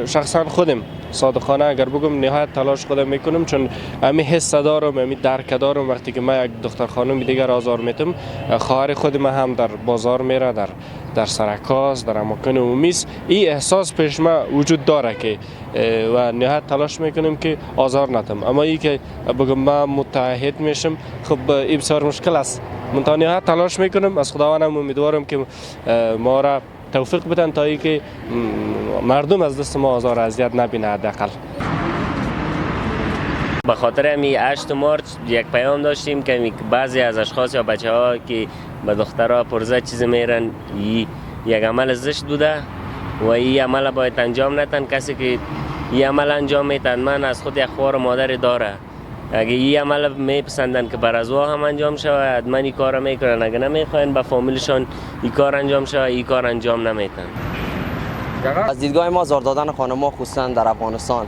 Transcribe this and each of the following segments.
شخصا خودم صادقانه اگر بگم نهایت تلاش خودم میکنم، چون امی حس دارم، امی درک دارم. وقتی که من یک دختر خانم دیگر آزار میتم، خواهر خود من هم در بازار میره، در سرکاس، در اماکن عمومی است، این احساس پیش ما وجود داره که و نهایت تلاش میکنم که آزار ندم. اما ای که بگم من متعهد میشم، خب این بسیار مشکل است. من نهایت تلاش میکنم، از خداوندم امیدوارم که ما را توفیق بدن تا اینکه مردم از دست ما آزار اذیت نبینه حداقل. به خاطر همی 8 مارچ یک پیام داشتیم که بعضی از اشخاص یا بچه ها که به دخترها پرزه چیز میرن، یک عمل زشت بوده و این عمل باید انجام نتن. کسی که این عمل انجام میتن، من از خود یک خوار مادر داره، اگه این عمل میپسندن که بر از هم انجام شود، من این کار میکنن. اگه نمیخواین به فامیلشان این کار انجام شود، این کار انجام نمیتن. از دیدگاه ما آزار دادن خانم‌ها خصوصا در افغانستان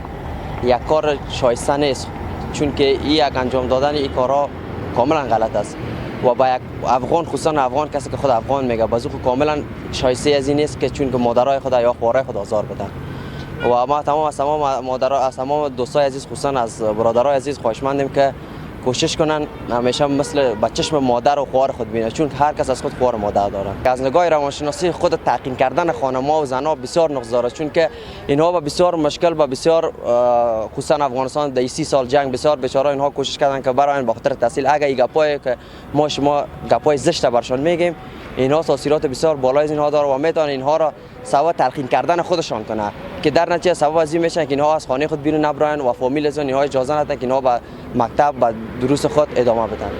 یک کار شایسته نیست، چون که این یک انجام دادن این کارها کاملا غلط است و با یک افغان، خصوصا افغان، کسی که خود افغان میگه، بازو کاملا شایسته از این نیست که چون که مادرای خود یا خواهرای خود آزار بدن. و ما تمام از تمام مادرها، از تمام دوستای عزیز، خصوصا از برادرای عزیز خواهشمندیم که کوشش کنن همیشه مثل با چشم مادر و خواهر خود بینه، چون هر کس از خود خواهر مادر داره. از نگاه روانشناسی خود تعقیم کردن خانم‌ها و زن‌ها بسیار نقص داره، چون که اینها با بسیار مشکل، با بسیار خصوصا افغانستان در 30 سال جنگ بسیار بیچاره اینها کوشش کردن که برای به خاطر تحصیل. اگه این گپای که ما شما گپای زشت برشان میگیم، اینها تاثیرات بسیار بالای از اینها داره و میتونه اینها را سبب تلقین کردن خودشان کنه که در نتیجه سبب از این میشن که اینها از خانه خود بیرون نبرن و فامیل از اینها اجازه ندن که اینها به مکتب و دروس خود ادامه بدن.